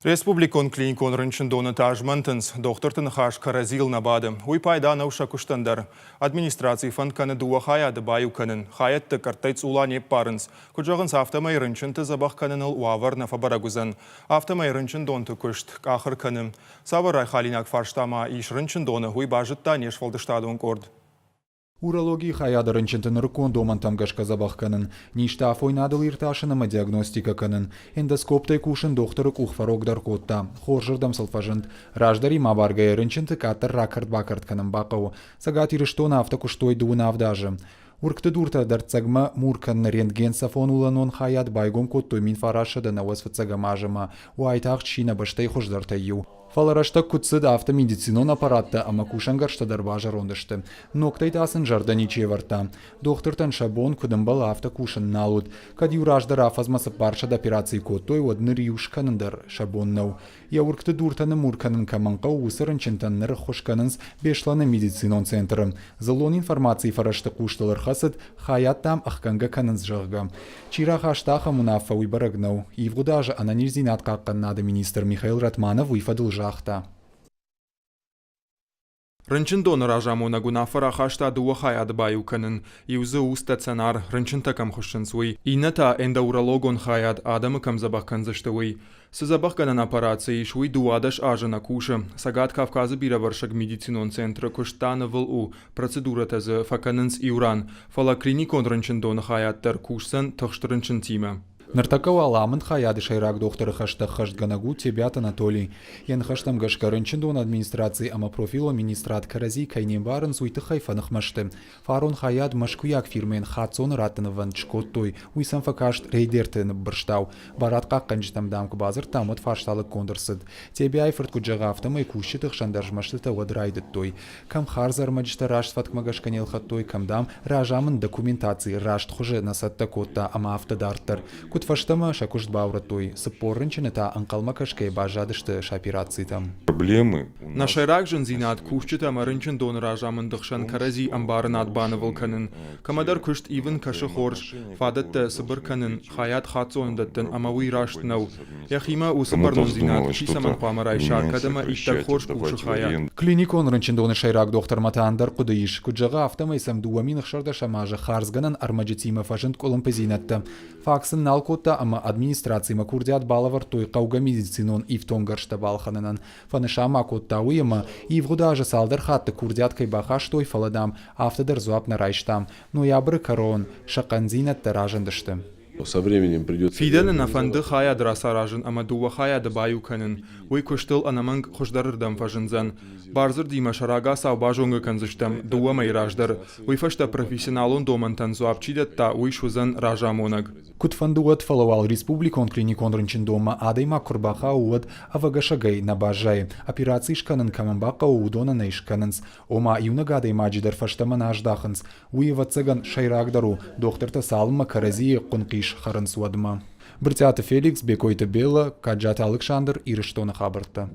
Республикон клиникон рынчындоны та змӕнтынц, дохтырты ныхас кӕрӕдзийыл нӕ бады. Уый пайда нӕу сӕ куыстӕн дӕр. Администраци фӕнд кӕны дыууӕ хайады баиу кӕнын. Хайӕдты къӕрттӕй цъула не ппарынц. Куыд зӕгъынц, афтӕмӕй рынчынты дзӕбӕх кӕныныл уавӕр нӕ фӕбӕрӕг уыдзӕн. Афтӕмӕй рынчындонты куыст къахыр кӕны. Цавӕр райхалинаг фарста ма ис рынчындоны, уый базыдта не сфӕлдыстадон къорд. Урологийы хайады рынчынты нырыккон домӕнтӕм гӕсгӕ дзӕбӕх кӕнын, низтӕ афойнадыл иртасын ӕмӕ диагностикӕ кӕнын, эндоскоптӕй кусын дохтыры къух фӕрогдӕр кодта, хорзырдӕм сыл фӕзынд. Раздӕримӕ абаргӕйӕ рынчынты къаддӕр ракӕрд-бакӕрд кӕнын бахъӕуы. Цӕгат Ирыстоны афтӕ куыстой дыууын авд азы. Уыргты дуртӕ дӕрддзӕгмӕ мур кӕныны рентген-сафон-улӕнон хайад байгом кодтой 1995 фыццӕгӕм азы ӕмӕ уайтагъд сси нӕ бӕстӕйы хуыздӕртӕй иу. Фӕлӕ рӕстӕг куыд цыд, афтӕ медицинон аппараттӕ ӕмӕ кусӕнгӕрзтӕ дӕр базӕронд сты. Ногтӕй та сын зӕрдӕ ничи ӕвӕрдта. Дохтыртӕн сӕ бон, куыд ӕмбӕлы, афтӕ кусын нал уыд. Кӕд-иу раздӕр афӕдзмӕ 400 операцийы кодтой, уӕд ныр иу скӕнын дӕр сӕ бон нӕу. Йӕ уыргты дуртӕ ныммур кӕнын кӕмӕн хъӕуы, уыцы рынчынтӕн ныр ӕххуыс кӕнынц Беслӕны медицинон центры. Дзыллон информацийы фӕрӕзты хъустыл ӕрхӕцыд, хайад, дам, ӕхгӕнгӕ кӕнынц, зӕгъгӕ. Чи рахаста ахӕм уынаффӕ, уый бӕрӕг нӕу. Ивгъуыд азы ӕнӕниздзинад хъахъхъӕнынады министр Михаил Ратманов уый фӕдыл загъта. Рынчындоны разамонӕг уынаффӕ рахаста дыууӕ хайады баиу кӕнын. Иу дзы у стационар, рынчынтӕ кӕм хуыссынц, уый. Иннӕ та эндоурологон хайад, адӕмы кӕм дзӕбӕх кӕндзысты, уый. Цы дзӕбӕхгӕнӕн аппарат ис, уый 12 азы нӕ кусы. Цӕгат Кавказы бирӕвӕрсыг медицинон центры куыст та нывыл у, процедурӕтӕ дзы фӕкӕнынц иу ран. Фӕлӕ клиникон рынчындоны хайад дӕр кусдзӕн тыхст рынчынтимӕ. Ныртӕккӕ уал амынд хайады сӕйраг дохтыры хӕстӕ ӕххӕстгӕнӕг у Тебиаты Анатолий. Йӕ ныхӕстӕм гӕсгӕ рынчындоны администраци ӕмӕ профилон министрад кӕрӕдзи кӕй не мбарынц, уый тыххӕй фӕныхмӕ сты. Фарон хайад мӕскуыйаг фирмӕйӕн хаццоны раттыны вӕнд скодтой, уый сӕм фӕкаст рейдерты ныббырстау. Барадхъахъхъӕнджытӕм, дам, куы бадзырдтам, уӕд фарста лыггонд ӕрцыд. Тебиайы фырт куыд зӕгъы, афтӕмӕй кусджыты хсӕн дӕр змӕстытӕ уӕд райдыдтой. Кӕм хардз ӕрмӕджытӕ раст фӕткмӕ гӕсгӕ не лхӕдтой, кӕм, дам, разамынд документаци раст хуызы нӕ цӕттӕ кодта ӕмӕ афтӕ дарддӕр. Куыд фӕстӕмӕ сӕ куыст баурӕдтой, 40 рынчыны та ӕнхъӕлмӕ кӕсгӕйӕ баззадысты сӕ операцитӕм. Проблемы Нӕ сӕйраг зындзинад кусджытӕ ӕмӕ рынчындоны разамынды хсӕн кӕрӕдзи ӕмбарынад банывыл кӕнын, кӕмӕдӕр куыст ивын кӕсы хорз, фадӕттӕ цыбыр кӕнын, хайад хаццоны дӕттын ӕмӕ уый раст нӕу. Йӕхимӕ уыцы бӕрнондзинад чи цӕмӕн хъуамӕ райса, кӕд ӕмӕ иттӕг хорз кусы хайад. Клиникон рынчындоны сӕйраг дохтырмӕ та ӕндӕр хъуыды ис. Куыд зӕгъы, афтӕмӕй сӕм 2016 азы хардзгӕнӕн ӕрмӕджытимӕ фӕзынд къуылымпыдзинӕдтӕ. Фаг сын нал кодта ӕмӕ администрацимӕ курдиат балӕвӕрдтой хъӕугӕ медицинон ифтонггӕрзтӕ балхӕнынӕн. Фӕнысан ма кодта уый, ӕмӕ ивгъуыд азы цалдӕр хатты курдиат кӕй бахастой, фӕлӕ, дам, афтӕ дӕр дзуапп нӕ райстам. Ноябры кӕрон сӕ хъӕндзинӕдтӕ разындысты. Со временем придется Фидӕны нӕ фӕнды хайад рацаразын ӕмӕ дыууӕ хайады баиу кӕнын. Уый куыстыл ӕнӕмӕнг хуыздӕрырдӕм фӕзындзӕн. Бардзырдимӕ сӕ рагацау базонгӕ кӕндзыстӕм дыууӕ мӕйы раздӕр. Уый фӕстӕ профессионалон домӕнтӕн дзуапп чи дӕтта, уый суыдзӕн разамонӕг. Куыдфӕнды уӕд, фӕлӕ уал республикон клиникон рынчындонмӕ адӕймаг куы рбахауы, уӕд ӕвӕгӕсӕгӕй нӕ баззайы. Операци скӕнын кӕмӕн бахъӕуы, уыдонӕн ӕй скӕнынц. Ома, иунӕг адӕймаджы дӕр фӕстӕмӕ нӕ аздахынц. Уый, ӕвӕццӕгӕн, сӕйрагдӕр у, дохтыртӕ цалынмӕ кӕрӕдзийы хъуынхъис хӕрынц, уӕдмӕ. Брытъиаты Феликс, Бекъойты Беллӕ, Каджаты Алыксандр, Ирыстоны хабӕрттӕ.